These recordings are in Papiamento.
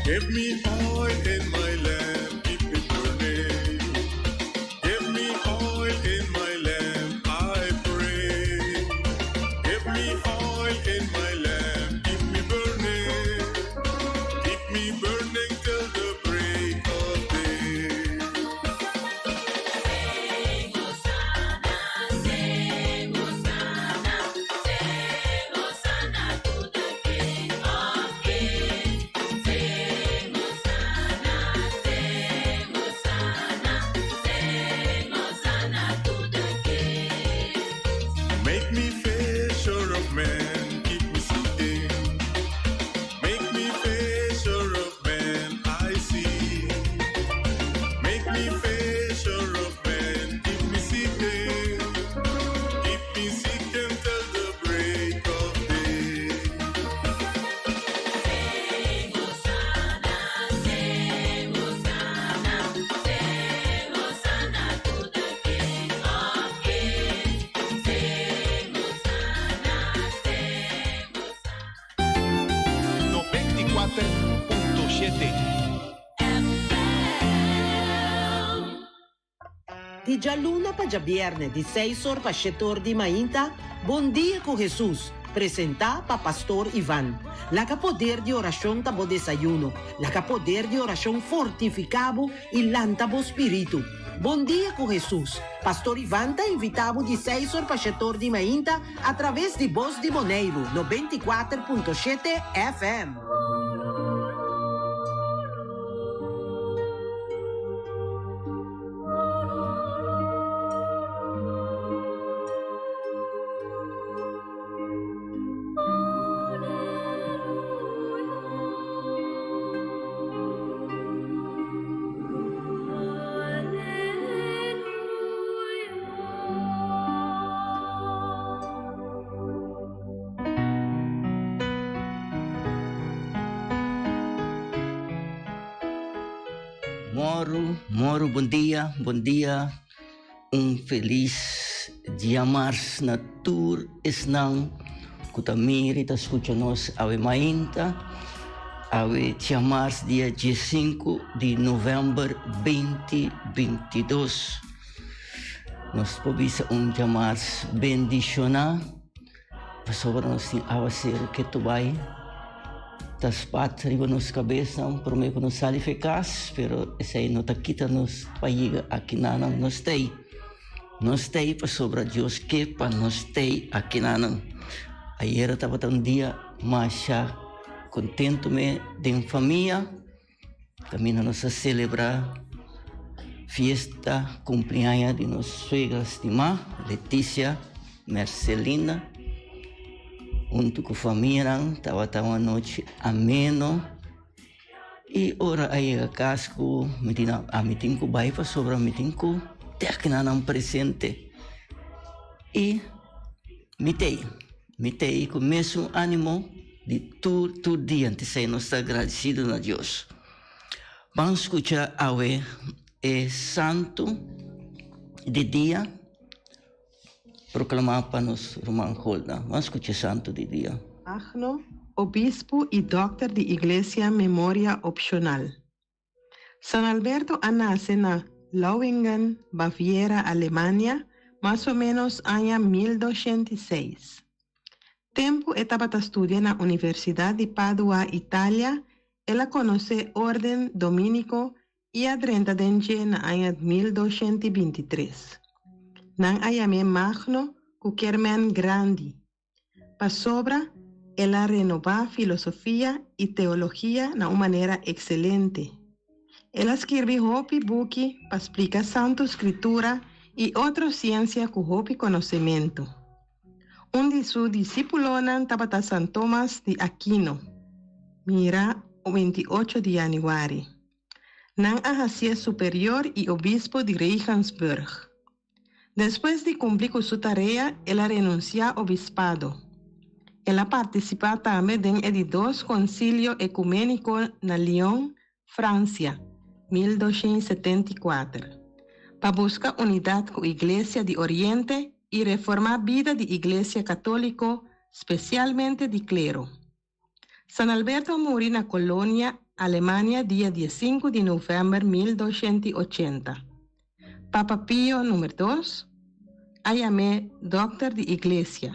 Give me oil in my lamp, keep it burning. Give me oil in my lamp, I pray. Give me oil in my lamp, keep me burning. Keep me burning till the break of day. Make me fisher of men, keep me seeking. Make me fisher of men, I see. Make me fisher of men, keep me seeking. Keep me seeking till the break of day. Di djaluna pa djabièrnè di seis or pa shete or di mainta, Bon Dia ku Hesus, presentá pa Pastor Ivan. Laga poder di orashon ta bo desayuno. Laga poder di orashon fortifiká bo i lanta bo spiritu. Bon Dia ku Hesus, Pastor Ivan ta invitá bo di seis or pa shete or di mainta atraves di Bos di Boneiru 94.7 FM. Moro, moro, bon dia, bon dia. Un felis diamars na tur esnan ku ta mira i ta skucha nos awe mainta. Awe diamars dia diesinku di novèmber beinti bintidos. Nos por bisa un diamars bendishoná. Pasobra nos tin awaseru ketu bai ta spat riba nos kabesnan promé ku nos sali for e kas, pero esei no ta kita nos pa yega akinanan. Nos t'ei, nos t'ei pasobra Dios ke pa nos t'ei akinanan. Ayera tabata un dia masha kontentu me den famia. Kaminda nos a selebrá fiesta kumpliaña di nos suegra stimá, Leticia Mercelina, huntu ku famianan. Tabata un anochi ameno. I ora a yega kas ku mi tin ami tin ku bai pasobra mi tin ku tèkna nan presente. I mi t'ei, mi t'ei ku mesun ánimo. Di tur tur dia antes nos ta agradecido na Dios. Ban scucha awe e santo di dia proclama pa nos ruman Holda. Ban scucha e santo di dia. Magno, obispu i dòkter di Iglesia Memoria opshonal. San Alberto a nase na Lauingen, Baviera, Alemania, mas o ménos aña 1206. Tempu e tabata studia na Universidat di Padua, Italia, el a konosé Órden Domíniko i a drenta den dje na aña 1223. Nan a yam'é Magno ku kier men grandi. Pasobra el a renobá filosofia i teologia na un manera ekselente. El a skirbi hopi buki pa splika Santu Skritura i otro siensia ku hopi konosementu. Un di su disípulonan tabata San Tomas di Aquino, mira 28 di yanüari. Nan a hasié superior i obispo di Regensburg. Despues di kumpli ku su tarea el a renunsiá obispado. El a partisipá tambe den e di dos Konsilio Ekuméniko na Lyon, Fransia, 1274, pa buska unidat ku Iglesia di Oriente i reformá bida di Iglesia Katóliko, spesialmente di klero. San Alberto a muri na Colonia, Alemania dia diesinku di novèmber 1280. Papa Pio numer dos a yam'é Dòkter di Iglesia.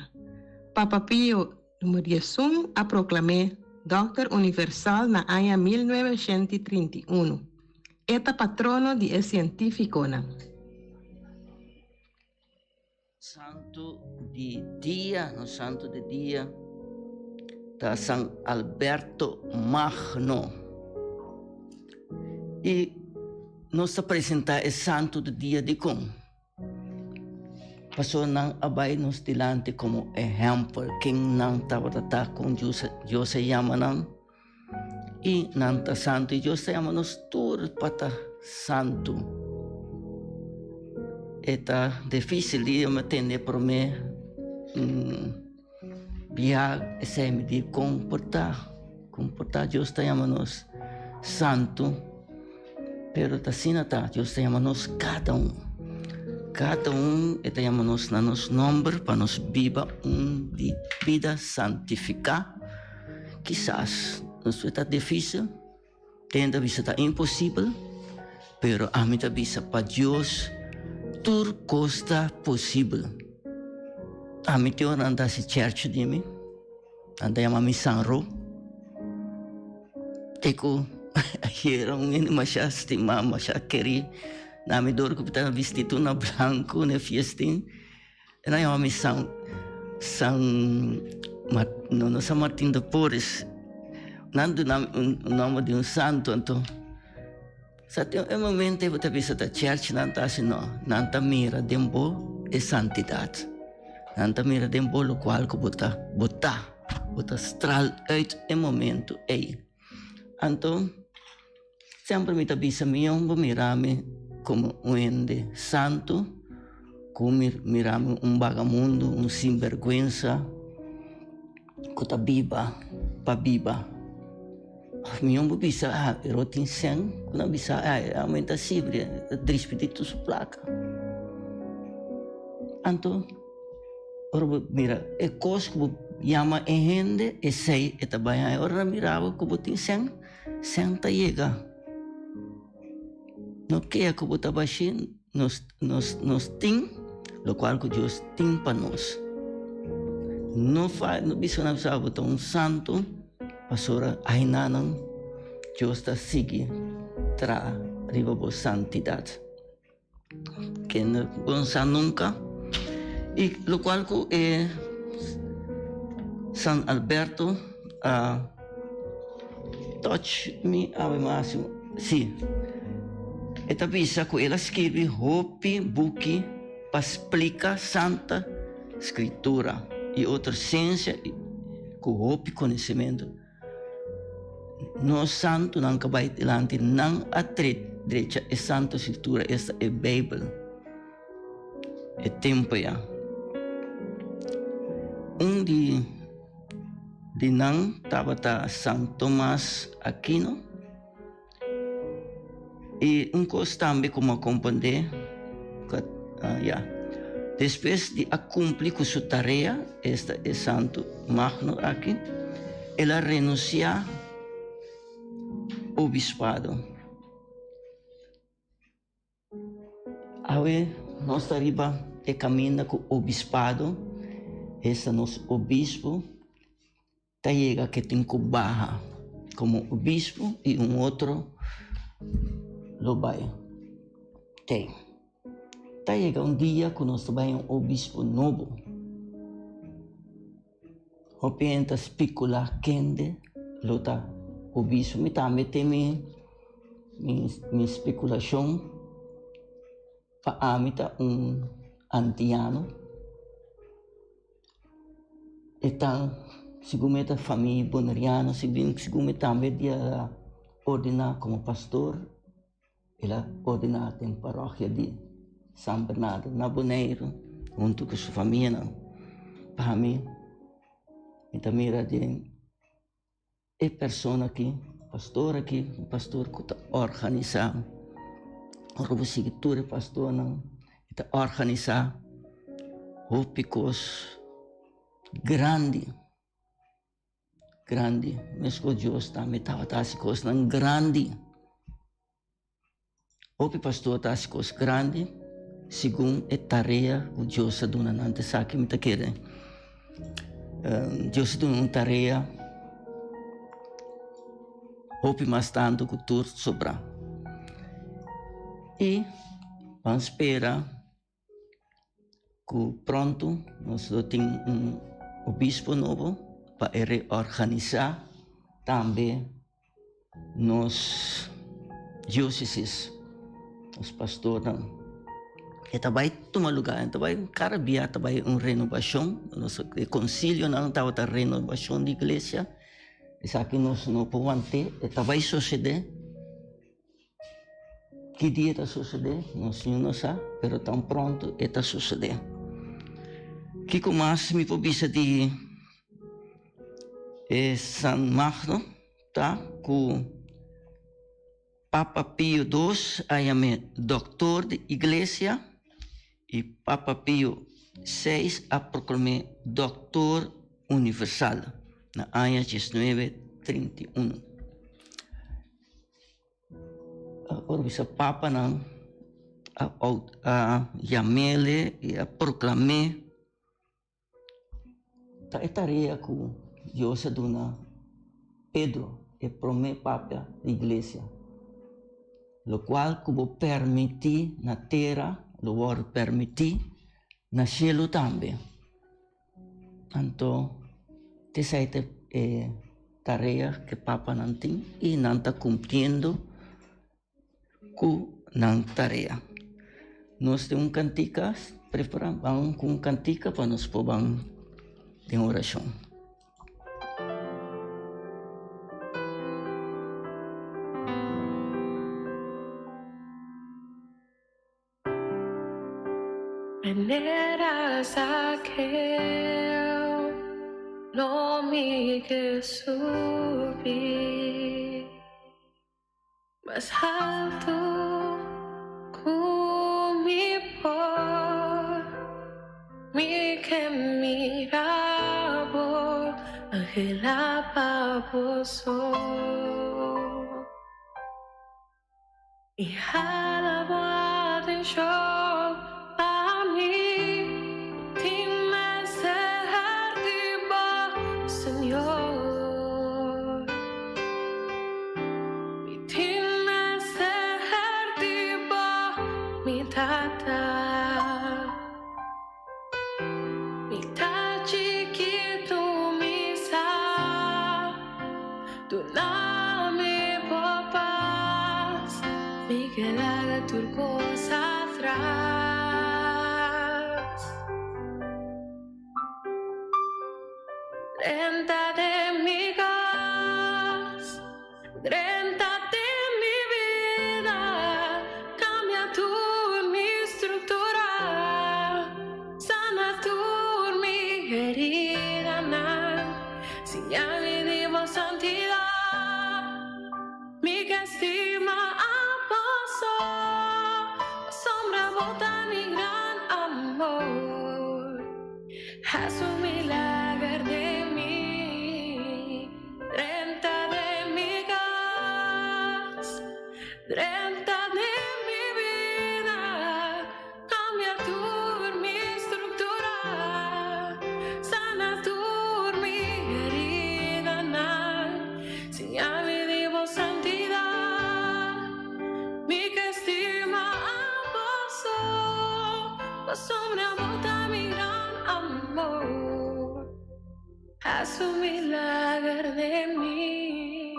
Papa Pio numer 11 a proklam'é Dòkter Universal na aña 1931. E ta patrono di e sientífikonan. Santu di dia, nos santu di dia ta San Alberto Magno. I nos ta presentá e santu di dia dikon? Pasobra nan a bai nos dilanti komo ehèmpel ken nan tabata ta kon Dios Dios a yama nan i nan ta santu i Dios ta yama nos tur pa ta santu. E ta difísil di mi tende promé bia esei mi di kon por ta, kon por ta Dios ta yama nos santu. Pero ta asina ta, Dios ta yama nos kada un. Kada un e ta yama nos na nos nomber pa nos biba un bida santifiká. Kisas nos ta difísil, den ta bisa ta imposibel, pero ami ta bisa pa Dios tur kos ta posibel. Ami te ora nan ta hasi chèrchi di mi. Nan ta yama mi Sanro. Te ku ayera un hende masha stimá, masha kerí na mi dor ku mi tabata bisti tur na blanku na e fiestin. E nan yama mi San San no no San Martin de Porres. Nan duna mi un nòmber di un santu anto. Sa tin e momento ei bo ta bisa ta church nan ta hasi no, nan ta mira den bo e santidat. Nan ta mira den bo lokual ku bo ta bo ta, bo ta stral uit e momento ei. Anto semper mi ta bisa mi yòn bo mira mi komo un hende santu ku mira mi un bagamundo, un sinbergwensa ku ta biba pa biba. Mi homber bisa, ah, pero tin sen ku nan bisa, ah, e aumenta sibri, ta drispidí tur su plaka. Anto, ora bo mira e kos ku bo yama e hende, esei e ta bai haña. Ora nan mira bo ku bo tin sen, sen ta yega. No kea ku bo ta bashí, nos, nos, nos tin lokual ku Dios tin pa nos. No fa, no bisa nan bisa bo ta un santu. Pasobra ainanan Dios ta sigui traha riba bo santidat. Kende bo no sa nunka. I lokual ku e San Alberto a touch mi awe mas, si, e ta bisa ku el a skirbi hopi buki pa splika Santa Skritura i otro siensia ku hopi konosementu. Nos santunan ka bai dilanti nan a drecha e Santu Skritura, esta e Beibel, e tempu ya. Un di di nan tabata San Tomas Akino. I un kos tambe ku mi a komprendé, ya, despues di a kumpli ku su tarea, esta e santu Magno aki, el a renunsiá obispado. Awe nos ta riba e kaminda ku obispado, esta nos obispo. Ta yega ke tin ku baha komo obispo i un otro lo bai te. Ta yega un dia ku nos ta bai un obispo nobo. Hopi hende ta spekulá kende lo ta obispo. Mi tambe tin mi mi spekulashon. Pa ami ta un antiano. E ta segun mi ta famia boneriano, segun mi tambe di a ordená komo pastor, el a ordená den parokia di San Bernardo na Boneiru huntu ku su famianan. Pa mi, mi ta mira den E persona aki, pastor aki, un pastor ku ta organisá, ora bo sigui tur e pastornan, e ta organisá hopi kos grandi, grandi, meskos Dios tambe tabata hasi kosnan grandi. Hopi pastor ta hasi kos grandi segun e tarea ku Dios a duna nan. Ta esaki mi ta kere. Dios a duna un tarea hopi mas tantu ku tur sobrá. I ban spera ku pronto nos lo tin un obispo nobo pa e reorganisá tambe Nos diocesis, nos pastornan, e ta bai tuma lugar, e ta bai cada bia ta bai un renovacion, nos e concilionan tabata renovacion di iglesia, esaki nos no por want'é, e ta bai sosode, ki dia ta sosode nos niun no sa, pero tan pronto e ta sosode. Kiko mas mi por bisa di e San Magno? Ta ku Papa Pio dos a yam'é Doktor di Iglesia i Papa Pio seis a proklam'é Doktor Universal na aña diesnuebe 31. Ora bisa papanan a yam'é i a proklam'é. Ta e tarea ku Dios a duna Pedro, e promé papa di iglesia. Lokual ku bo permití na tera lo wòrdu permití na shelu tambe. Anto t'esei ta e tarea ku e papanan tin i nan ta kumpliendo. Ku nan tarea. Nos tin un kantika prepara, ban ku un kantika pa nos por ban den orashon. Manera Zaqueo lo mi ke subi mas haltu ku mi por. Mi ke mira bo, anhela pa bo so. Mi hala bo atenshon pa mi tin mester di bo, Señor. Mi tin mester di bo, mi Tata. Mi ta chikitu mi sa Duna mi bo pas Mi ke laga tur kos atras Drenta den mi kas. Drenta den mi bida, cambia tur mi structura, sana tur mi heridanan, siña mi di bo santidad, mi ke stima abo so, pasobra bo ta mi gran amor, Haci un milager den mi. Drenta den mi kas, drenta den mi bida, kambia tur mi struktura, sana tur mi heridanan, siña mi di bo santidat, mi ke stima abo so, pasobra bo ta mi gran amor. Haz un milager den mi.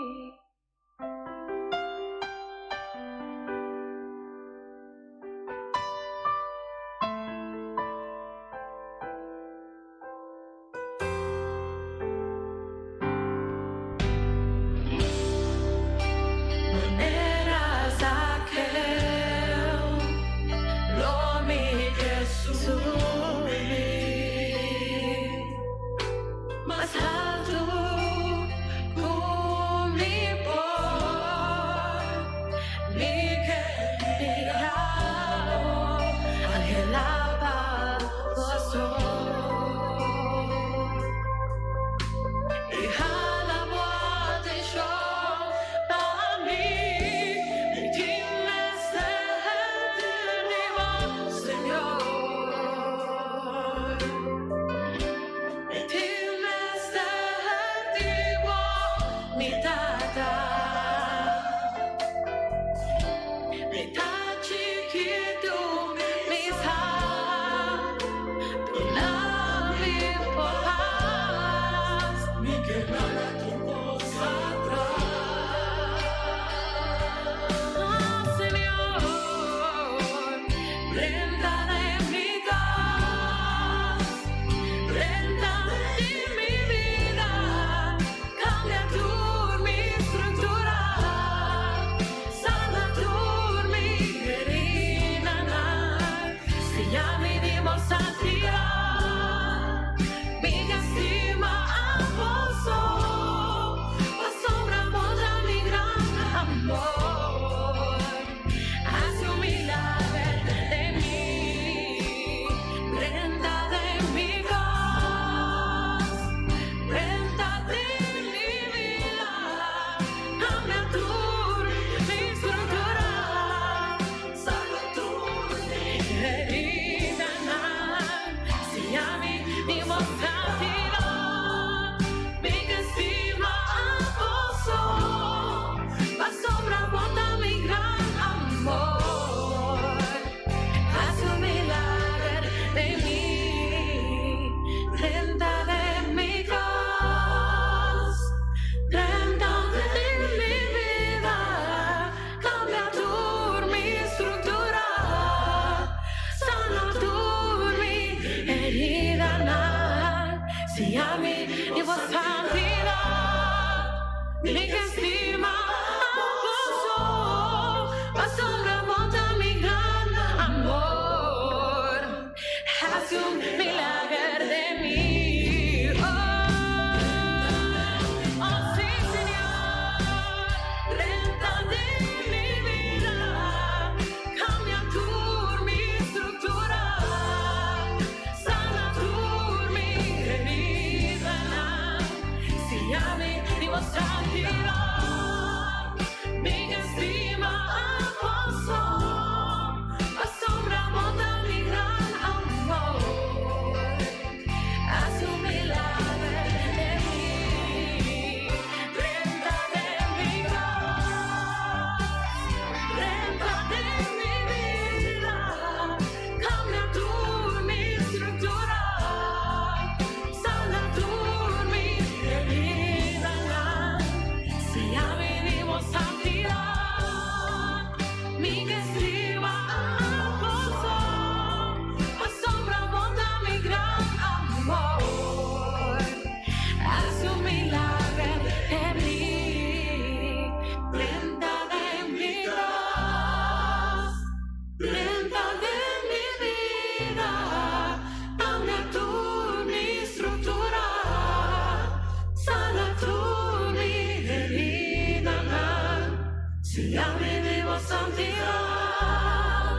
Siña mi di bo santidat,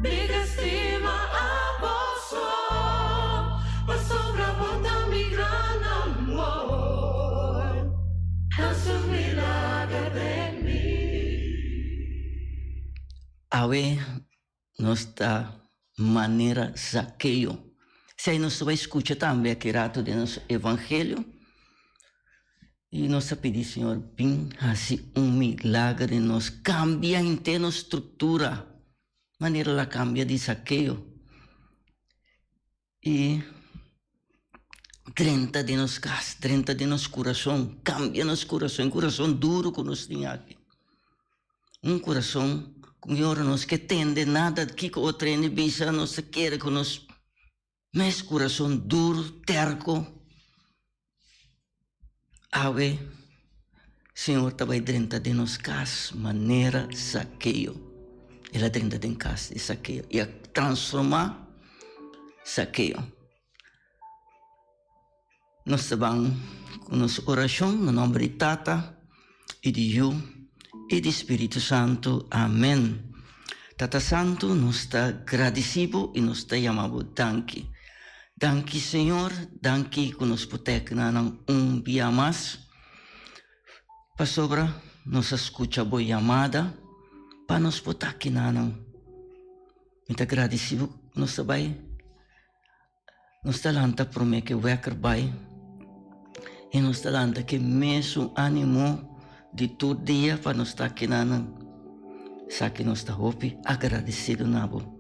mi ke stima abo so, pasobra bo ta mi gran amor, hasi un milager den mi. Awe nos ta manera Zakeo. Esei nos ta bai skucha tambe aki rato den nos evangelio. I nos a pidi Señor bin hasi un milager den nos, kambia henter nos struktura, manera el a kambia di Zakeo. I drenta den nos kas, drenta den nos kurason, kambia nos kurason, e kurason duru ku nos tin aki. Un kurason ku mi ora nos ke tende nada kiko otro hende bisa, nos ta kere ku nos Mes kurason duru, terko, awe Señor ta bai drenta den nos kas manera Zakeo. El a drenta den kas di Zakeo i a transformá Zakeo. Nos ta ban ku nos orashon na nòmber di Tata i di Yu i di Spiritu Santu. Amen. Tata Santu, nos ta gradisí bo i nos ta yama bo danki. Danki Señor, danki ku nos por tekna nan un bia mas, pasobra nos a skucha bo yamada pa nos por ta aki na nan. Mi ta gradisí bo ku nos ta bai. Nos ta lanta promé ke wèker bai i nos ta lanta ke mesun ánimo di tur dia pa nos ta kinanan. Esaki nos ta hopi agradesido na bo.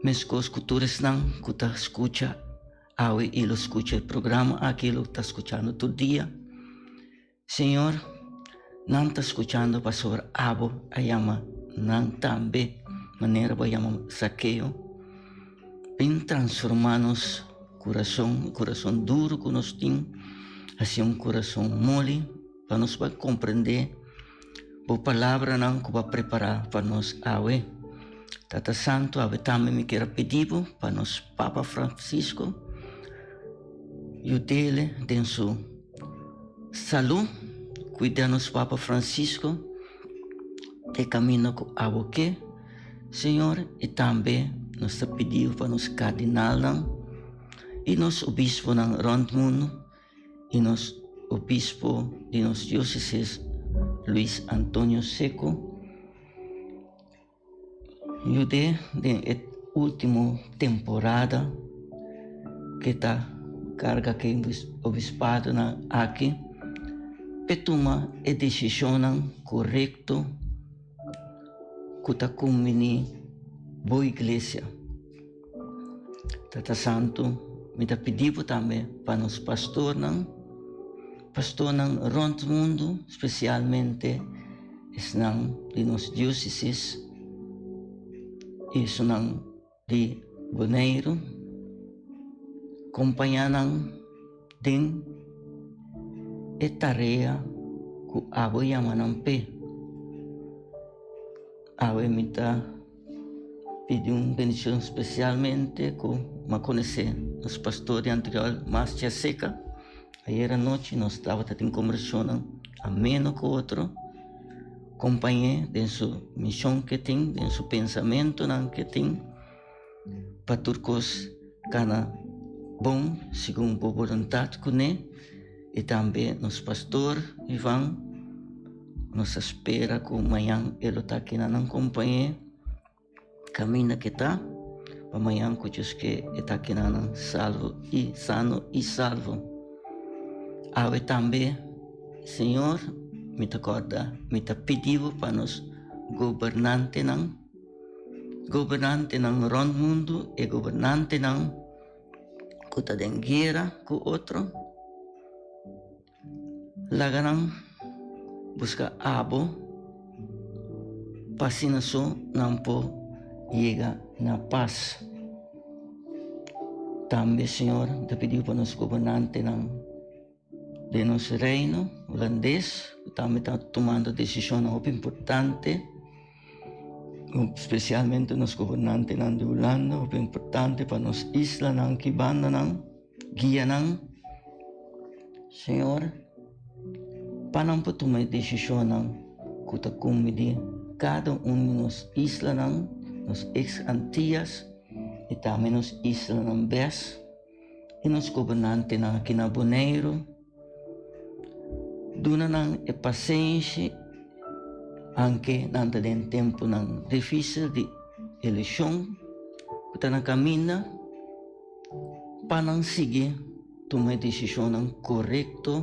Meskos ku tur esnan ku ta skucha awe i lo skucha e programa aki lo ta skuchando tur dia. Señor, nan ta skuchando pasobra abo a yama nan tambe, manera bo a yama Zakeo. Bin transformá nos kurason, e kurason duru ku nos tin, hasi un kurason moli pa nos por komprendé bo palabranan ku bo a prepará pa nos awe. Tata Santu, awe tambe mi kier a pidi bo pa nos Papa Francisco yud'é den su Salú, cuida nos Papa Francisco e camino cu abo ke, Señor, y tambe nos ta pidi pa nos cardinalnan y nos obisponan rond mundo y nos obispo di nos diocesis Luis Antonio Seco. Yud'é den e último temporada ke ta karga ku e obispadonan aki p'e tuma e desishonnan korekto ku ta kumbiní bo iglesia. Tata Santu, mi ta pidi bo tambe pa nos pastornan, pastornan rònt mundu, spesialmente esnan di nos diósesis i esunnan di Boneiru, kompañá nan den e tarea ku abo yama nan p'e. Awe mi ta pidi un bendicion specialmente cu m'a conoce nos pastor di anterior mas Jessica. Ayer anochi nos tabata tin conversacionnan ameno cu otro, compañe den su mision ke tin, den su pensamentonan ke tin pa tur cos cana bon segun bo boluntad cune. Y tambe nos pastor Ivan, nos ta spera cu mañan e lo ta aki na nan compañe, caminda ke ta, pa mañan cu Dios ke e ta aki na nan salvo y sano y salvo. Awe tambe, Señor, mi ta corda, mi ta pidi bo pa nos gobernantenan, gobernantenan rond mundo, e gobernantenan, ku ta den guera ku otro, laga nan buska abo pa asina so nan por yega na pas. Tambe, Señor, mi ta pidi pa nos gobernantenan den nos reino hulandes ku tambe ta tumando desishonnan hopi importante. Spesialmente nos gobernantenan di Hulanda, hopi importante pa nos islanan ki bandanan, guianan. Señor, pa nan por tuma e desishonnan. ku ta kumidi kada un di nos islanan, nos ex Antias i tambe nos islanan bes i nos gobernantenan aki na Boneiru. Duna nan e pasenshi anke nan ta den tempunan difisil di elekshon ku ta na kaminda pa nan sigui tuma e desishonnan korekto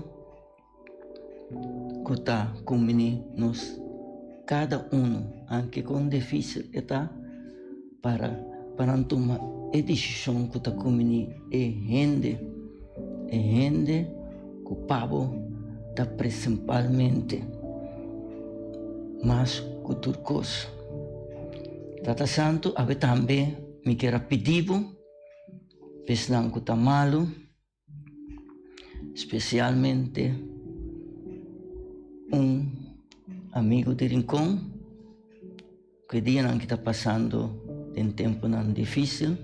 ku ta kumbiní nos kada unu, anke kon difisil e ta para pa nan tuma e desishon ku ta kumbiní e hende, e hende ku pa bo ta prinsipalmente mas ku tur kos. Tata Santu, awe tambe mi kier a pidi bo pa esnan ku ta malu. Spesialmente un amigu di Rincon ku e dianan ki ta pasando den tempunan difisil.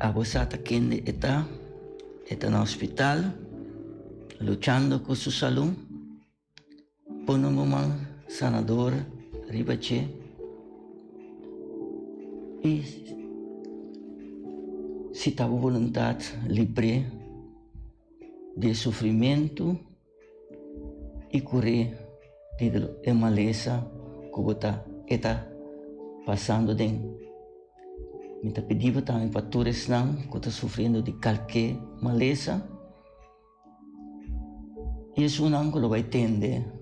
Abo sa ta kende e ta, e ta na hospital luchando ku su salú. Pone bo man sanador riba dje i si ta bo boluntat libr'é di e sufrimentu i kur'é di e malesa ku bo ta e ta pasando den. Mi ta pidi bo tambe pa tur esnan ku ta sufriendo di kalke malesa. I esunnan ku lo bai tende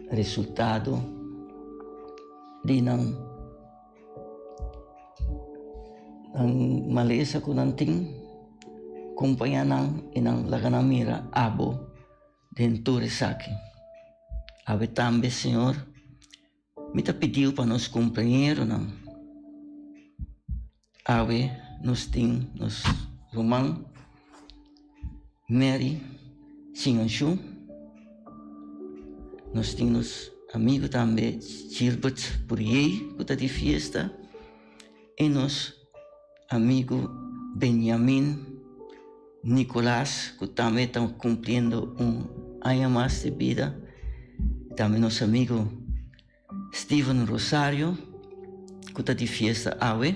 resultado di nan nan malesa ku nan tin, kompañá nan i nan laga nan mira abo den tur esaki. Awe tambe, Señor, mi ta pidiu pa nos kompañeronan. Awe nos tin nos ruman Mary Singanshu, nos tin nos amigo tambe Gilbert Puriey ku ta di fiesta i nos amigo Benjamin Nicolas ku tambe ta kumpliendo un aña mas di bida, tambe nos amigo Steven Rosario ku ta di fiesta awe,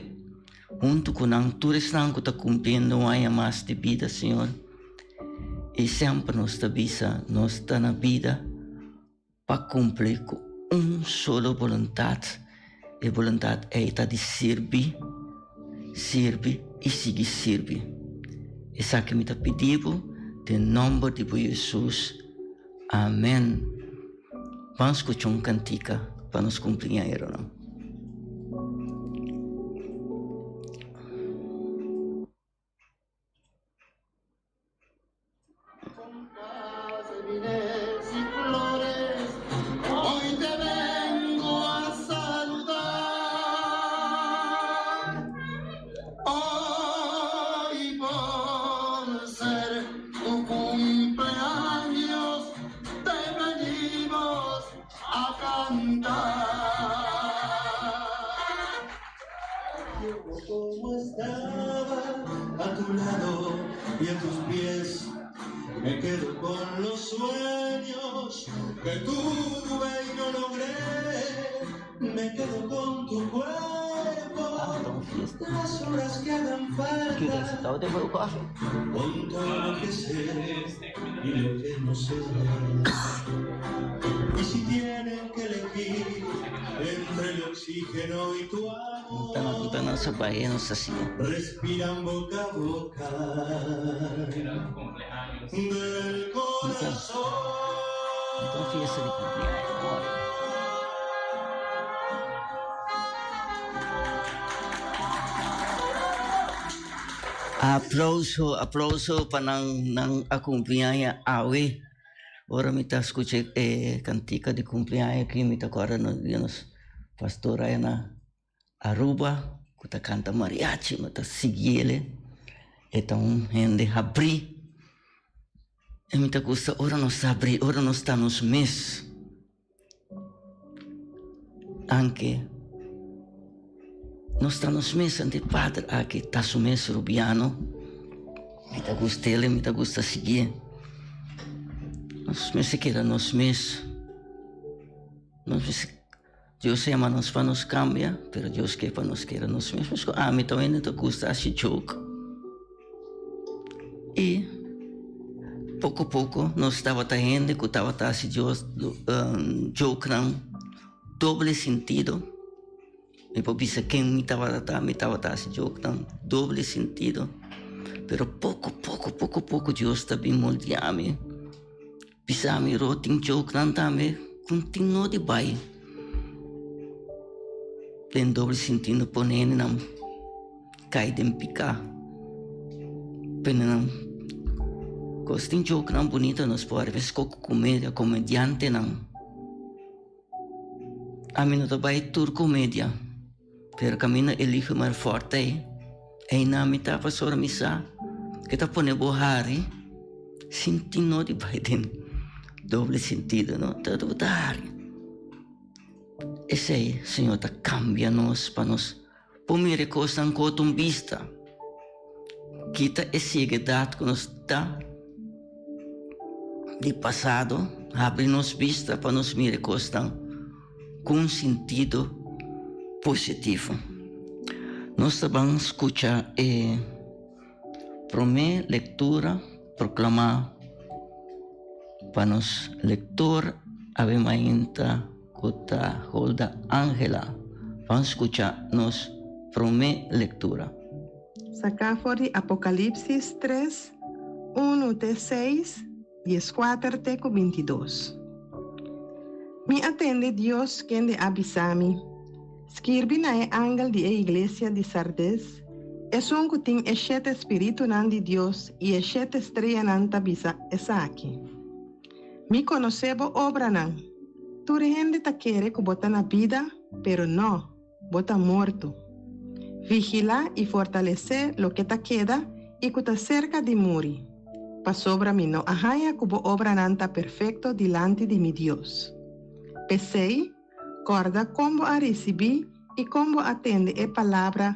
huntu ku nan tur esnan ku ta kumpliendo un aña mas di bida, Señor. I semper nos ta bisa nos ta na bida pa kumpli ku un solo boluntat, e boluntat ei ta di sirbi, sirbi i sigui sirbi. Esaki mi ta pidi bo den nòmber di bo Hesus. Amen. Ban skucha un kantika pa nos kumpliñeronan. Aplauso, aplauso pa nan nan a cumpleaños awe. Ora mi ta scucha e cantica di cumpleaños aki mi ta corda di nos pastor aya na Aruba ku ta kanta mariachi mi ta sigui el e ta un hende habrí i mi ta gusta ora nos ta habrí ora nos ta nos mes anke nos ta nos mes anto e pader aki ta su mes rubiano mi ta gust'el mi ta gusta siguié nos mester keda nos mes. Nos mester, Dios a yama nos pa nos kambia, pero Dios ke pa nos keda nos mes. Pasobra ami tambe no ta gusta hasi joke. I poko poko nos tabata hende ku tabata hasi Dios jokenan doble sentido. Mi por bisa ken mi tabata ta, mi tabata hasi jokenan doble sentido. Pero poko poko poko poko Dios ta bin moldia mi. Bisa mi ro tin jokenan tambe ku tin no di bai den doble sentido pone hendenan kai den piká pone nan kos tin jokenan bunito nos por a ves koko komedia komediantenan ami no ta bai tur komedia. Pero kaminda Elihu mar fòrte ei, einan mi ta pasobra mi sa ke ta pone bo hari sin tin no di bai den doble sentido no, ta bo ta hari. Esei Señor ta kambia nos pa nos por mira e kosnan ku otro bista, kita e sieguedat ku nos ta di pasado, habri nos bista pa nos mira e kosnan. Ku un sintido positivo. Nos ta ban skucha e promé lektura proklamá pa nos lektor awe mainta ku ta Holda Angela. Ban skucha nos promé lektura. Saká for di Apokalipsis tres, unu te seis. Dieskuater te ku bintidos. Mi a tende Dios kende a bisa mi, Skirbi na e angel di e iglesia di Sardes, Esun ku tin e shete spiritunan di Dios i e shete streanan ta bisa esaki, Mi konosé bo obranan. Tur hende ta kere ku bo ta na bida, pero nò. Bo ta morto. Vigilá i fortalesé loke ta keda i ku ta serka di muri, pasobra mi no a haña ku bo obranan ta perfekto dilanti di mi Dios. P'esei, kòrda kon bo a risibí i kon bo a tende e palabra,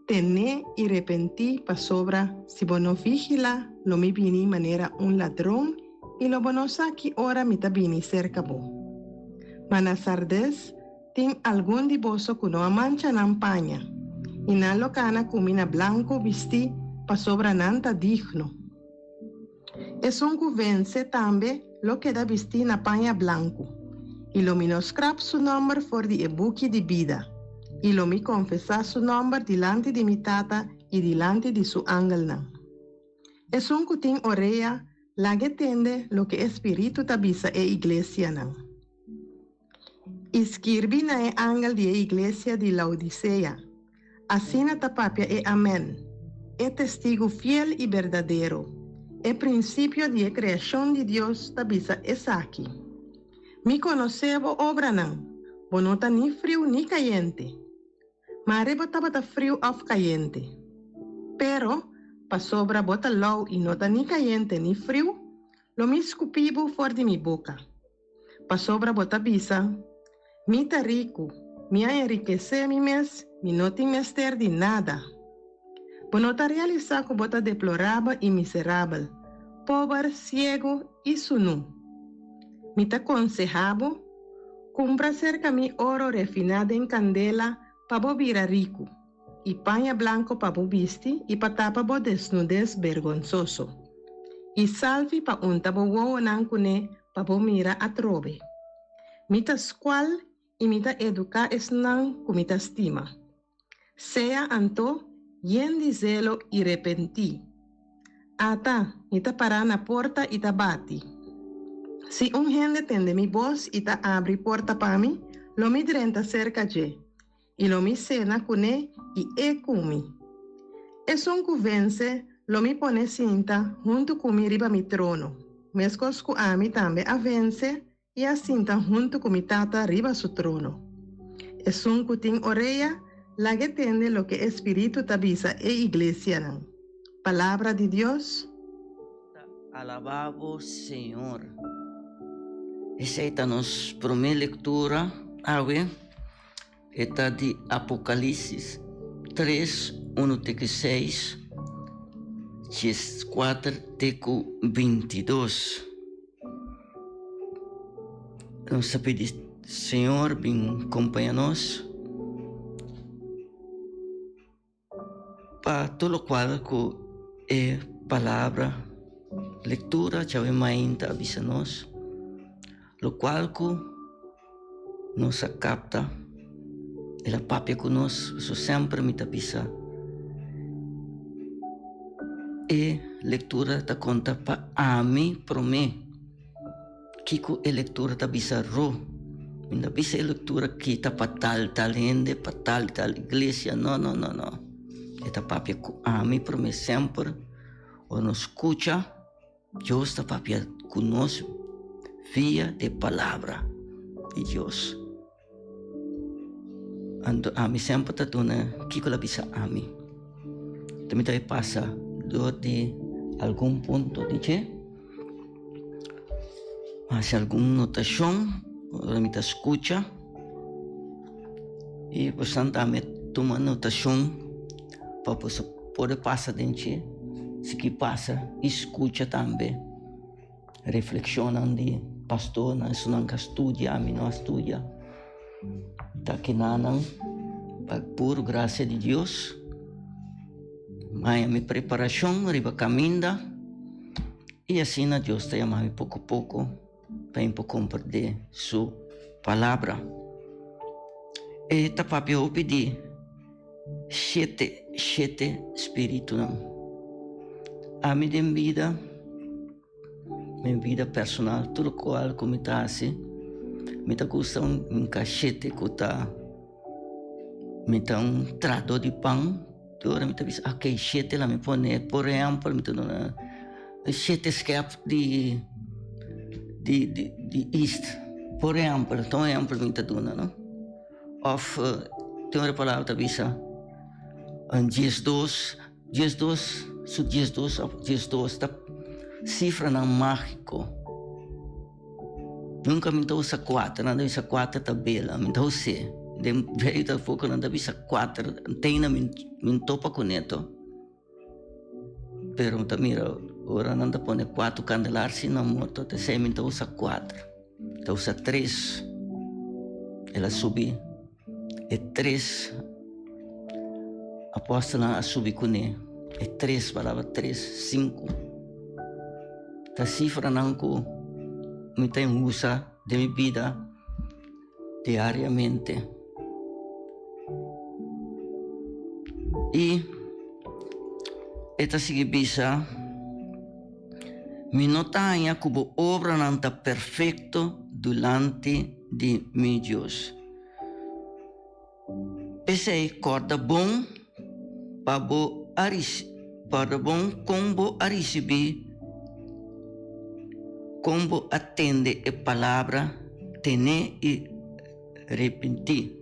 ten'é i repentí, pasobra si bo no vigilá, lo mi bini manera un ladron i lo bo no sa ki ora mi ta bini serka bo. Ma na Sardes, Tin algun di boso ku no a mancha nan paña, i nan lo kana ku mi na blanku bistí pasobra nan ta digno. Esun ku vense tambe lo keda bistí na paña blanku, i lo mi no skrap su nòmber for di e buki di bida, i lo mi konfesá su nòmber dilanti di mi Tata i dilanti di su angelnan. Esun ku tin orea, lag'e tende loke e spiritu ta bisa e iglesianan. I skirbi na e angel di e iglesia di Laodisea, Asina ta papia e Amen, e testigu fiel i berdadero, e prinsipio di e kreashon di Dios ta bisa esaki, Mi konosé bo obranan, bo no ta ni friu ni kayente. Mare bo tabata friu òf kayente. Pero, pasobra bo ta lou i no ta ni kayente ni friu, lo mi skupí bo for di mi boka. Pasobra bo ta bisa, Mi ta riku, mi a enrikesé mi mes, mi no tin mester di nada. Bo no ta realisá ku bo ta deplorabel i miserabel, pober, siegu i sunú. Mi ta konsehá bo, Kumpra serka mi oro refiná den kandela pa bo bira riku, i paña blanko pa bo bisti i pa tapa bo desnudes bergonsoso, i salvi pa unta bo wowonan kuné pa bo mira atrobe. Mi ta skual i mi ta eduká esnan ku mi ta stima. Sea anto yen di zelo i repentí. Ata, mi ta pará na porta i ta bati. Si un hende tende mi bos i ta abri porta pa mi, lo mi drenta serka dje, i lo mi sena kuné i e ku mi. Esun ku vense, lo mi pone sinta huntu ku mi riba mi trono, meskos ku ami tambe a vense i a sinta huntu ku mi Tata riba su trono. Esun ku tin orea, lag'e tende loke e Spiritu ta bisa e iglesianan. Palabra di Dios. Ta alabá bo, Señor. Esei ta nos promé lektura awe. E ta di Apocalipsis tres, unu te ku seis, dieskuater te ku bintidos. Nos ta pidi. Señor bin compaña nos pa tur locual cu e palabra lectura djawe mainta a bisa nos, locual cu nos a capta, el a papia cu nos, pasobra semper mi ta bisa e lectura ta conta pa ami prome. Kiko e lektura ta bisa Ro? Mi no ta bisa e lektura ki ta pa tal tal hende, pa tal tal iglesia. No, no, no, no. E ta papia ku ami promé semper. Ora nos skucha, Dios ta papia ku nos via de palabra di Dios. Anto ami semper ta duna kiko el a bisa ami. Ta mi ta pasa dor di algun punto di dje, hasi algun notashon ora mi ta skucha i boso tambe tuma notashon pa boso por pasa den dje si ki pasa i skucha tambe. Reflekshonnan di pastornan, esunnan ku a studia, ami no a studia. Ta kinanan pa puru grasia di Dios. Haña mi preparashon riba kaminda i asina Dios ta yama mi poko poko pa mi por komprendé su palabra. E ta papia hopi di shete shete spiritunan. Ami den bida, mi bida personal, tur lokual ku mi ta hasi, mi ta gusta un kashete ku ta, mi ta un trahadó di pan, tur ora mi ta bisa ok shete la mi pone, por ehèmpel mi ta duna shete skèp di di di ist, por ehèmpel, ta un ehèmpel mi ta duna no. Of tin otro palabra ta bisa 12, 12 su 12 of 12 ta cifranan magico. Nunca mi ta usa cuater, nan ta bisa cuater ta bela, mi ta us'e. Den medio tampoco nan ta bisa cuater, tena mi topa cune to. Pero mi ta mira ora nan ta pone cuatro candelar si nan morto ta esey mi ta usa cuatro, ta usa tres. El a subi e tres apostelnan a subi cune, e tres palabra tres, cinco. Ta cifranan cu mi ta usa den mi bida. Diariamente. I e ta sigui bisa, Mi no ta haña ku bo obranan ta perfekto dulanti di mi Dios. P'esei kòrda bon pa bo a kòrda bon kon bo a risibí, kon bo a tende e palabra, ten'é i repentí.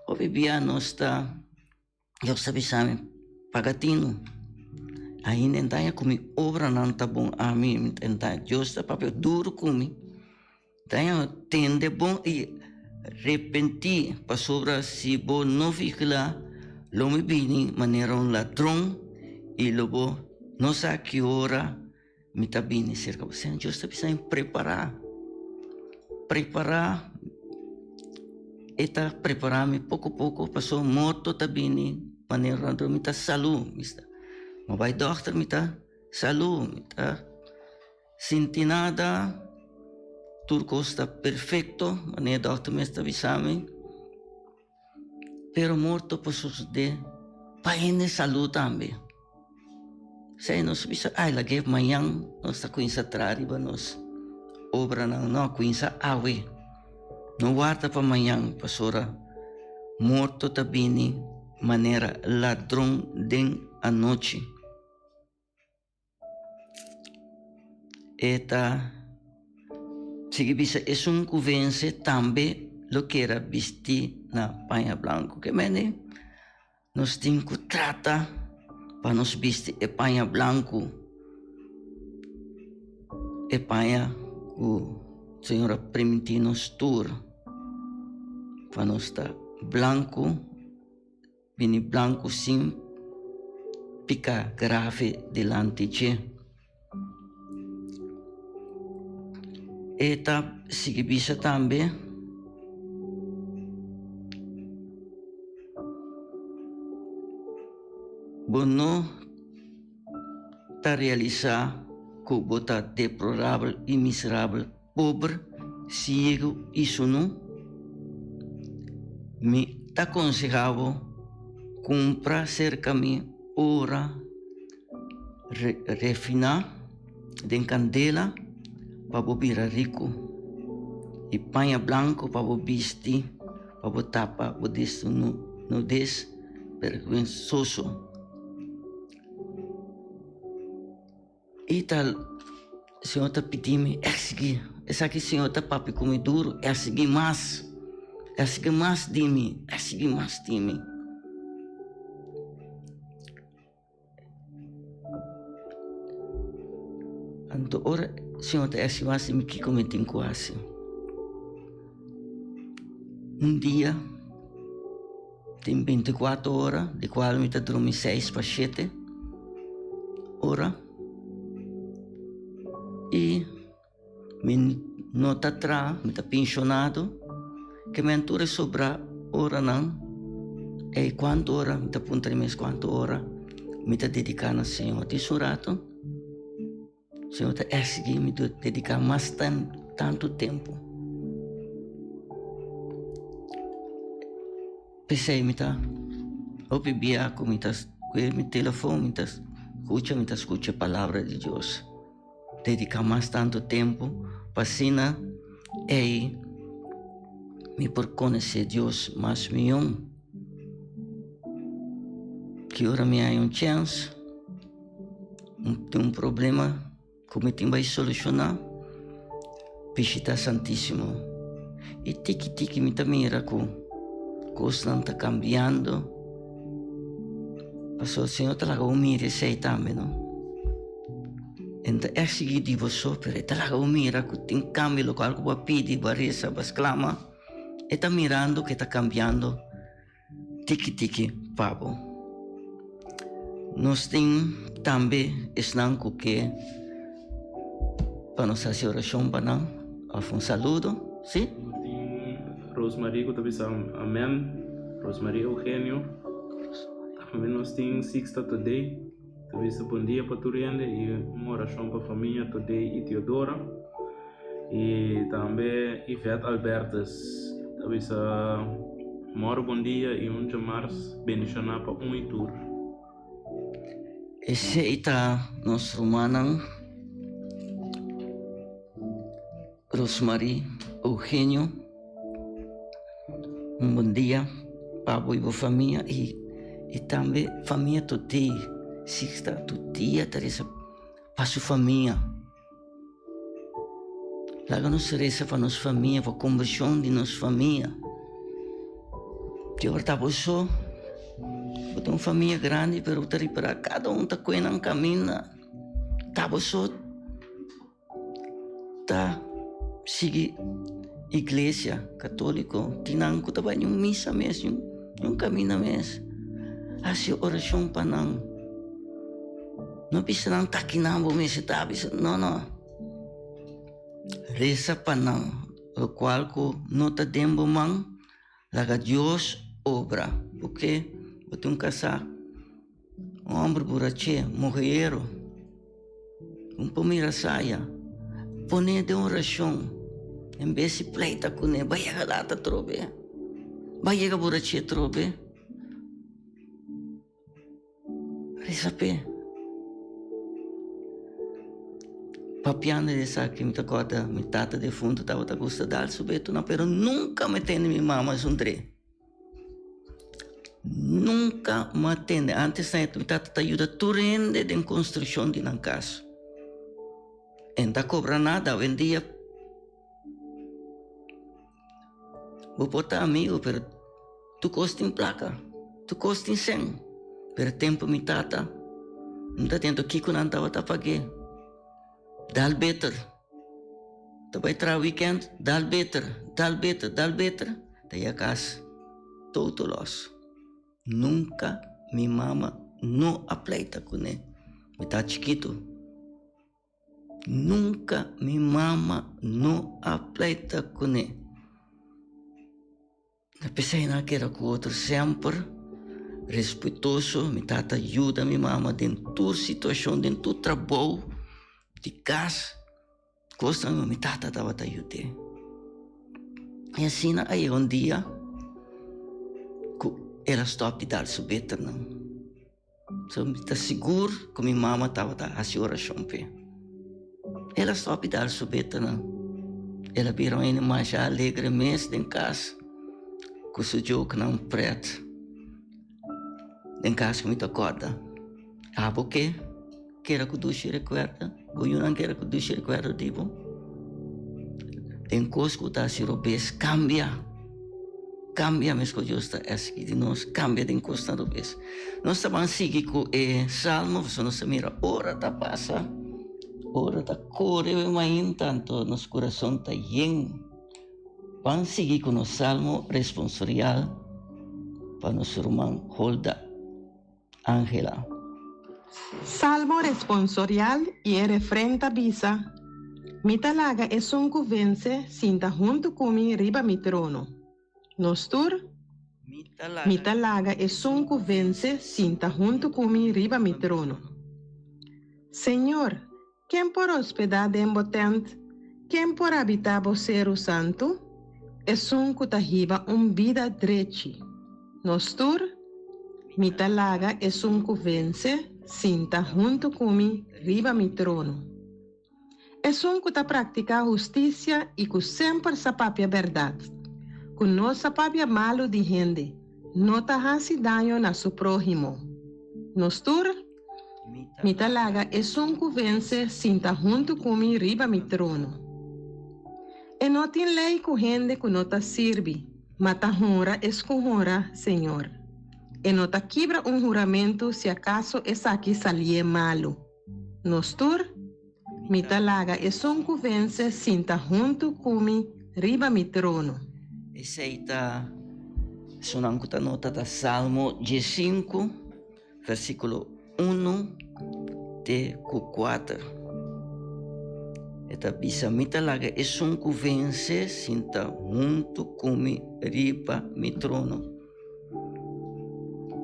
Hopi bia nos ta, Dios ta bisa mi, paga tinu. Ainda e ta haña ku mi obranan ta bon ami, Dios ta papia duru ku mi. Daño tende bon i repentí, pasobra si bo no vigilá, lo mi bini manera un ladron i lo bo no sa ki ora mi ta bini serka bo. Señor Dios ta bisa mi prepará, prepará, e ta prepará mi poko poko pasobra morto ta bini manera un ladron, mi ta salú, mi bai dòkter mi ta salú, mi ta. Sinti nada, tur kos ta perfekto, manera e dòkter mes ta bisa mi. Pero morto por sosodé pa hende salú tambe. Esei nos bisa, ai lag'é mañan nos ta kuminsá traha riba nos obranan. No, kuminsá awe. No warda pa mañan pasobra morto ta bini manera ladron den anochi. E ta sigui bisa, Esun ku vense tambe lo keda bistí na paña blanku. Ke mende nos tin ku trata pa nos bisti e paña blanku, e paña ku Señor a primintí nos tur pa nos ta blanku. Bini blanku sin pika grave dilanti dje. E ta sigui bisa tambe. Bo no ta realisá ku bo ta deplorabel i miserabel, pober, siegu i sunú? Mi ta konsehá bo kumpra serka mi ora refiná den kandela pa bo bira riku, i paña blanku pa bo bisti pa bo tapa bo desnudes bergwensoso. I tal Señor ta pidi mi, Èksigi. Esaki Señor ta papia ku mi duru, Èksigi mas. Èksigi mas di mi, èksigi mas di mi. Anto ora Señor ta èksigi mas di mi, kiko mi tin ku hasi? Un dia. Tin binticuatro ora, di cual mi ta drumi seis pa shete ora. Y mi no ta traha, mi ta pensionado. Ke men tur e sobra oranan, ey cuanto ora, mi ta puntra mi mes cuanto ora mi ta dedica na Señor. Tin su rato, Señor ta exigi mi dedica mas tanto tempo. P'esei mi ta hopi bia ku mi ta kue mi telefon mi ta skucha mi ta skucha palabra di Dios. Dediká mas tantu tempu pa asina ei mi por konosé Dios mas mihó. Ki ora mi haña un chèns, tin un problema. Ku mi tin bai solushoná, bishitá Santísimo. I tiki tiki mi ta mira ku kosnan ta kambiando. Pasobra Señor ta laga bo mira esei tambe, no? E no ta eksigí di bo so, pero e ta laga bo mira ku tin kambio lokual ku bo a pidi, bo a resa, bo a sklama. E ta mirando ku e ta kambiando. Tiki tiki pa bo. Nos tin tambe esnan ku ke pa nos hasi orashon pa nan òf un saludo, si? Nos tin Rosemarie ku ta bisa amen, Rosemarie Eugenio. Tambe nos tin Sixta Todey ta bisa bon dia pa tur hende i un orashon pa famia Todey i Teodora. I tambe Yvette Albertus ta bisa mòru bon dia i un djamars bendishoná pa un i tur. Esei ta nos rumannan Rosmarie Eugenio. Un bon dia pa bo i bo famia i tambe famia Totei. Sixta Totia ta resa pa su famia. Laga nos resa pa nos famia, pa kombershon di nos famia. Dios ta bo so, bo ta un famia grandi pero bo ta ripará kada un ta kue nan kaminda. Ta bo so ta sigui iglesia katoliko, tin nan ku ta bai niun misa mes, niun kaminda mes. Hasi orashon pa nan. No bisa nan ta kinan bo mester ta bisa no no. Resa pa nan lokual ku no ta den bo man laga Dios obra porque bo tin un kasá un homber buraché muhero un por mira saya pone den orashon en bes di pleita kuné bai yega lata atrobe bai yega buraché atrobe. Resa p'e. Papiando di esaki mi ta kòrda mi tata defuntu tabata gusta dal su betunan pero nunka mi tende mi mama zundr'é. Nunka mi a tende. Antes mi tata ta yuda tur hende den konstrukshon di nan kas. E no ta kobra nada. Awendia Bo por ta amigo pero tur cos tin placa, tur cos tin cen. Pero tempo mi tata no ta tento kico nan tabata pag'é. Dal beter. Ta bay traha weekend, dal beter, dal beter, dal beter, ta yega cas total loss. Nunca mi mama no a pleita cune. Mi ta chikito. Nunka mi mama no a pleita kuné. Na p'esei nan a keda ku otro semper. respetuoso, mi tata yuda mi mama den tur situacion, den tur trabou di cas, cosnan mi tata tabata yud'é. Y asina a yega un dia cu el a stop di dal su beternan. So mi ta sigur ku mi mama tabata hasi orashon p'e. El a stòp di dal su betanan. El a bira un hende masha alegre mes den kas ku su jokenan prèt. Den kas ku mi ta kòrda. Abo ke keda ku dushi rekuerdo? Bo yunan keda ku dushi rekuerdo di bo? Den kos ku ta hasi robes, kambia. Kambia meskos Dios ta eski di nos, kambia den kosnan robes. Nos ta ban sigui ku e salmo, pasobra nos ta mira ora ta pasa, ora ta kore we mainta, anto nos kurason ta yen. Ban sigui ku nos salmo responsorial pa nos ruman Holda. Angela. Salmo responsorial i e refren ta bisa, Mi ta laga esun ku vense sinta huntu ku mi riba mi trono. Nos tur, Mi ta laga esun ku vense sinta huntu ku mi riba mi trono. Señor, Ken por hospedá den bo tènt? Ken por habitá bo seru santu? Esun ku ta hiba un bida drechi. Nos tur, Mi ta laga esun ku vense sinta huntu ku mi riba mi trono. Esun ku ta praktiká hustisia i ku semper sa papia bèrdat, ku no sa papia malu di hende, no ta hasi daño na su próhimo. Nos tur, Mi ta laga esun ku vense sinta huntu ku mi riba mi trono. E no tin lei ku hende ku no ta sirbi, ma ta honra es ku honra Señor. E no ta kibra un huramentu si akaso esaki salié malu. Nos tur, Mi ta laga esun ku vense sinta huntu ku mi riba mi trono. Esei ta esunnan ku ta nota ta Salmo diesinku, versíkulo unu te ku kuater. E ta bisa, Mi ta laga esun ku vense sinta huntu ku mi riba mi trono.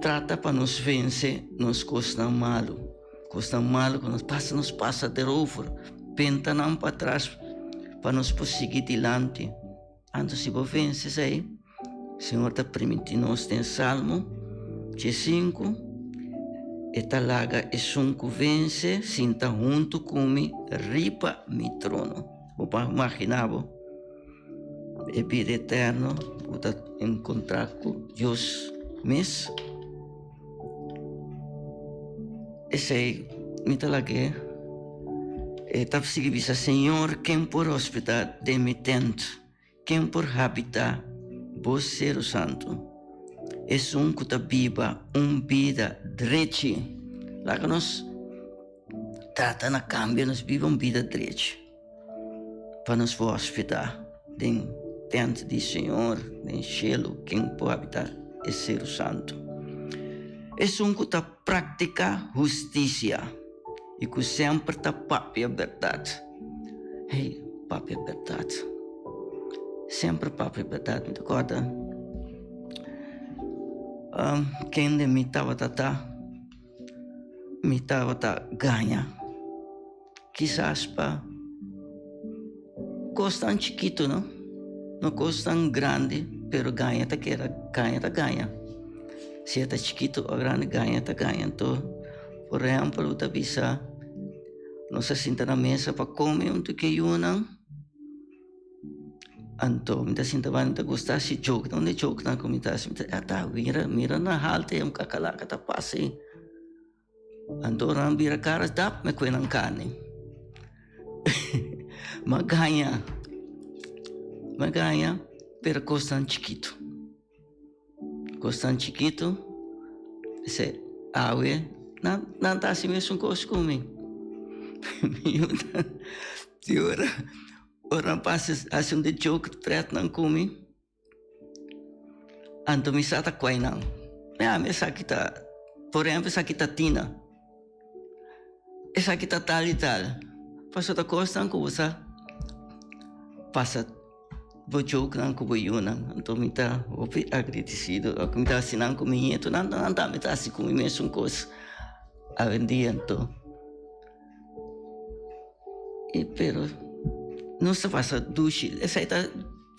Trata pa nos vense nos kosnan malu. Kosnan malu ku nos pasa, nos pasa derover. Penta nan patras pa nos por sigui dilanti. Anto si bo vense esei, Señor ta primintí nos den Salmo diesinku, E ta laga esun ku vense sinta huntu ku mi riba mi trono. Bo por imaginá bo e bida eterno ku ta enkontrá ku Dios mes? Esei mi ta lag'é. E ta sigui bisa, Señor, ken por hospedá den mi tent? Ken por habitá bo seru santu? Esun ku ta biba un bida drechi. Laga nos trata na kambia nos biba un bida drechi pa nos por hospedá den tent di Señor den shelu. Ken por habitá e seru santu? Esun ku ta praktiká hustisia i ku semper ta papia bèrdat. Hey, papia bèrdat. Semper papia bèrdat. Mi ta kòrda kende mi tabata ta, mi tabata gaña. Kisas pa kosnan chikitu, no? No kosnan grandi, pero gaña ta keda, gaña ta gaña. Si e ta chikitu o grandi, gaña ta gaña. Anto, por ehèmpel, bo ta bisa, nos a sinta na mesa pa kome huntu ku e yunan, anto mi ta sinta banda, mi ta gusta hasi joke, un di e jokenan ku mi ta hasi, mi ta, ata, mira, mira na haltu ei un kakalaka ta pasa ei. Anto nan bira kara dap me kue nan karni. M'a gaña, m'a gaña, pero kosnan chikitu. Kosnan chikitu, esei awe nan nan ta hasi mesun kos ku mi. Mi yuda di ora ora nan pasa hasi un di joke pret nan ku mi. Anto mi sa ta kwai nan. Ya, mi esaki ta, por ehempel, esaki ta Tina. Esaki ta tal i tal. Pasobra ta kosnan ku bo sa pasa. bo jokenan ku bo yunan. Anto mi ta hopi agradesido. Loke mi ta hasi nan ku mi nietonan, nan tambe ta hasi ku mi mesun kos awendia anto. E pero nos ta pasa dushi, esei ta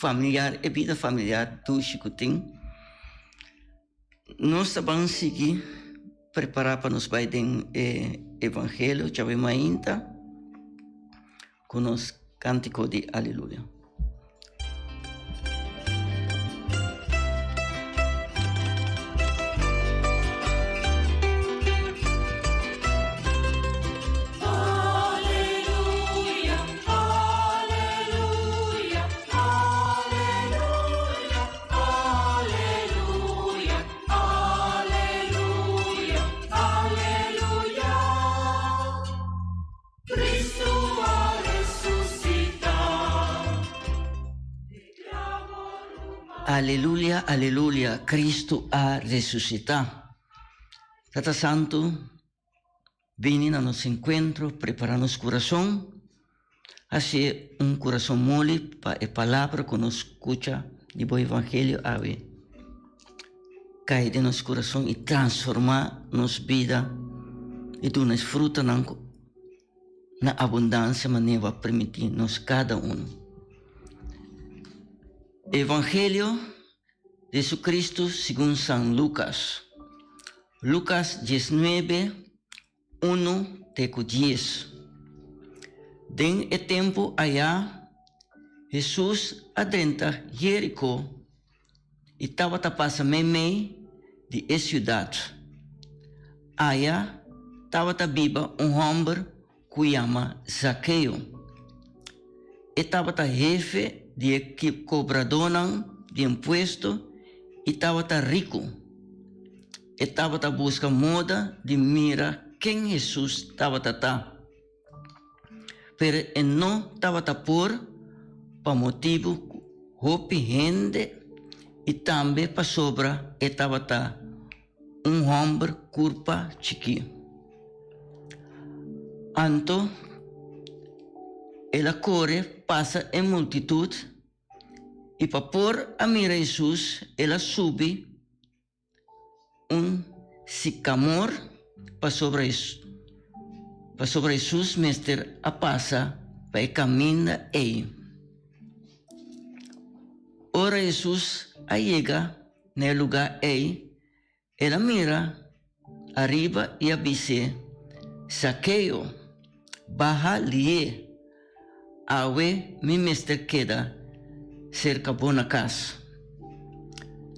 familiar, e bida familiar dushi ku tin. Nos ta ban sigui prepará pa nos bai den e evangelio djawe mainta ku nos kantiko di Aleluya. Aleluya, aleluya, Cristo a resucita. Tata Santo, bini na nos encuentro, prepara nos corazon, haci un corazon moli pa e palabra cu nos scucha di bo evangelio awe. Kai den nos kurason i transformá nos bida i duna es frutanan na abundansia manera bo a permití nos kada unu. Evangelio di Jesucristo segun San Lucas, Lucas diesnuebe, unu te ku dies. Den e tempu ayá Hesus a drenta Jeriko i tabata pasa meimei di e siudat. Aya tabata biba un hòmber ku yama Zakeo. E tabata hefe di e kobradónan di impuesto i tabata riku. E tabata buska moda di mira ken Hesus tabata ta. Pero e no tabata por pa motibu ku hopi hende i tambe pasobra e tabata un hòmber kurpa chikí. Anto el a kore pasa e multitut i pa por a mira Hesus el a subi un sikamor pasobra pasobra Hesus mester a pasa pa e kaminda ei. Ora Hesus a yega na e lugá ei, el a mira ariba i a bis'é, Sakeo, baha lié, awe mi mester keda serka bo na kas.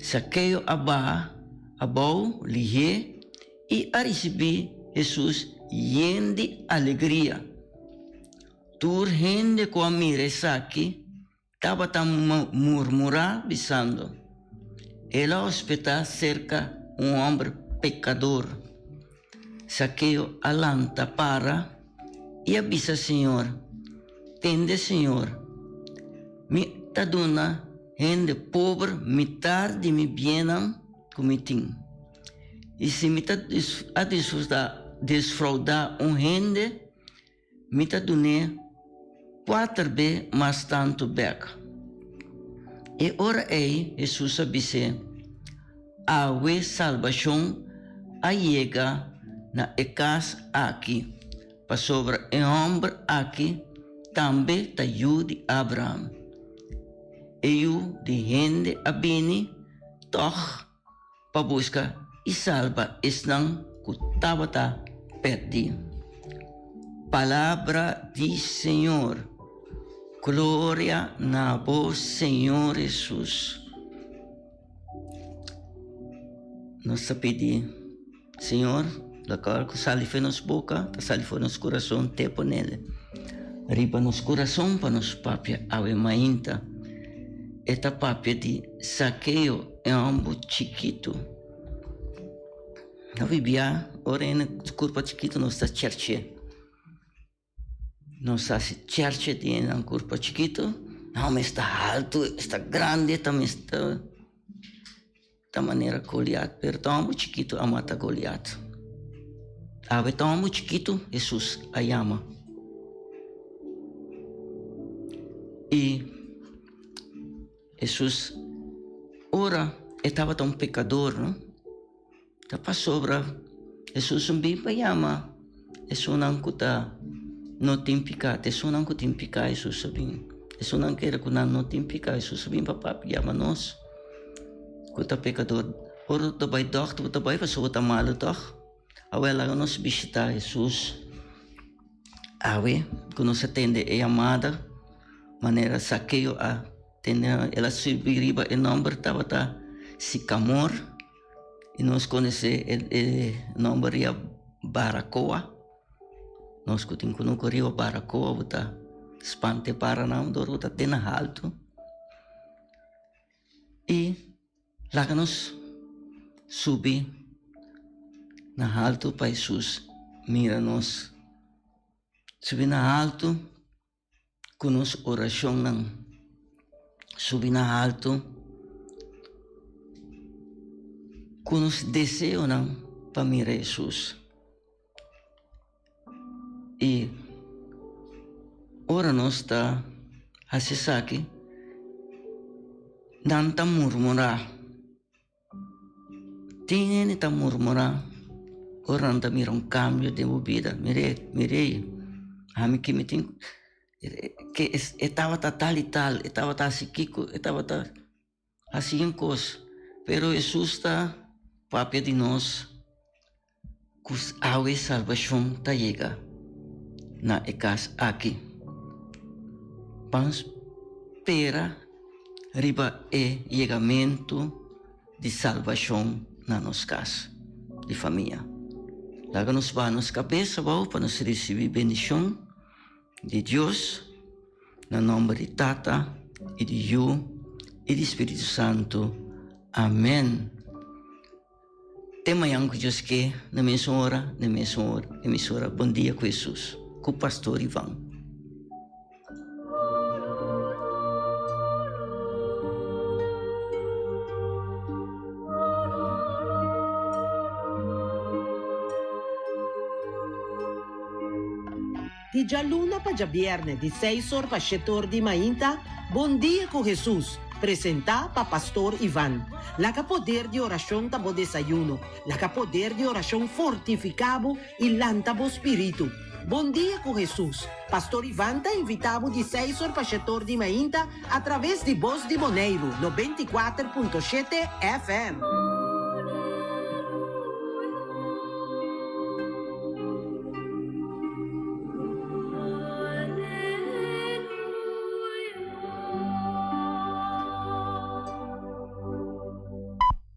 Sakeo a baha abou lihé i a risibí Hesus yen di alegria. Tur hende ku a mira esaki Tabata murmurá, bisando, El a hospedá serka un hòmber pekador. Sakeo a lanta para i a bisa Señor, Tende, Señor, mi ta duna hende pober mitar di mi biennan ku mi tin. I si mi ta a desfraudá un hende, Mi ta dun'é kuater be mas tantu bèk. E ora ei Hesus a bis'é, Awe salbashon a yega na e kas aki, pasobra e hòmber aki tambe ta yu di Abraham. E Yu di hende a bini tòg pa buska i salba esnan ku tabata pèrdí. Palabra di Señor. Gloria na bo Señor Hesus. Nos ta pidi Señor lokual ku sali for nos boka ta sali for nos kurason te ponele riba nos kurason pa nos papia awe mainta. E ta papia di Sakeo. E homber chikitu. Hopi bia ora hende su kurpa chikitu nos ta cherche. Nos ta hasi cherche di nan kurpa chikitu. No, mi esta haltu, esta grandi, ta mi esta ta manera Goliat, pero ta homber chikitu a mata Goliat. Awe ta homber chikitu Hesus a yama. I. Hesus ora e tabata un pekador no ta pasobra Hesus un bin pa yama esunnan ku ta no tin piká ta esunnan ku tin piká Hesus a bin esunnan kere ku nan no tin piká Hesus a bin pa papia yama nos ku ta pekador ora bo ta bai dòkter bo ta bai pasobra bo ta malu tòg awel laga nos bishita Hesus awe ku nos a tende e yamada manera Sakeo a tende el a subi riba e nòmber tabata Sikamor i nos konosé e nòmber riba Barakoa nos ku tin kunuku riba Barakoa bo ta spanta e paranan dor bo ta te na haltu i Laga nos subi na haltu pa Hesus mira nos. Subi na haltu ku nos orashonnan. Subi na haltu ku nos deseonan pa mira Hesus. I ora nos ta hasi esaki, nan ta murmurá. Tin hende ta murmurá ora nan ta mira un kambio den bo bida. Mir'é, mir'é, ami ke mi tin ke e tabata tal i tal, e tabata hasi kiko, e tabata. Hasi un kos, pero Hesus ta papia di nos ku awe salbashon ta yega na e kas aki. Ban spera riba e yegamentu di salbashon na nos kas di famia. Laga nos baha nos kabes abou pa nos risibí bendishon di Dios. Na nomber di Tata i di Yu i di Spiritu Santu. Amen. Te mañan ku Dios ke, na mesun ora, na mesun ora, emisora Bon Dia ku Hesus, ku Pastor Ivan. Di djaluna pa djabièrnè di seis or pa shete or di mainta, Bon Dia ku Hesus, presentá pa Pastor Ivan. Laga poder di orashon ta bo desayuno, laga poder di orashon fortifiká bo i lanta bo spiritu. Bon Dia ku Hesus, Pastor Ivan ta invitá bo di seis or pa shete or di mainta atraves di Bos di Boneiru, 94.7 FM.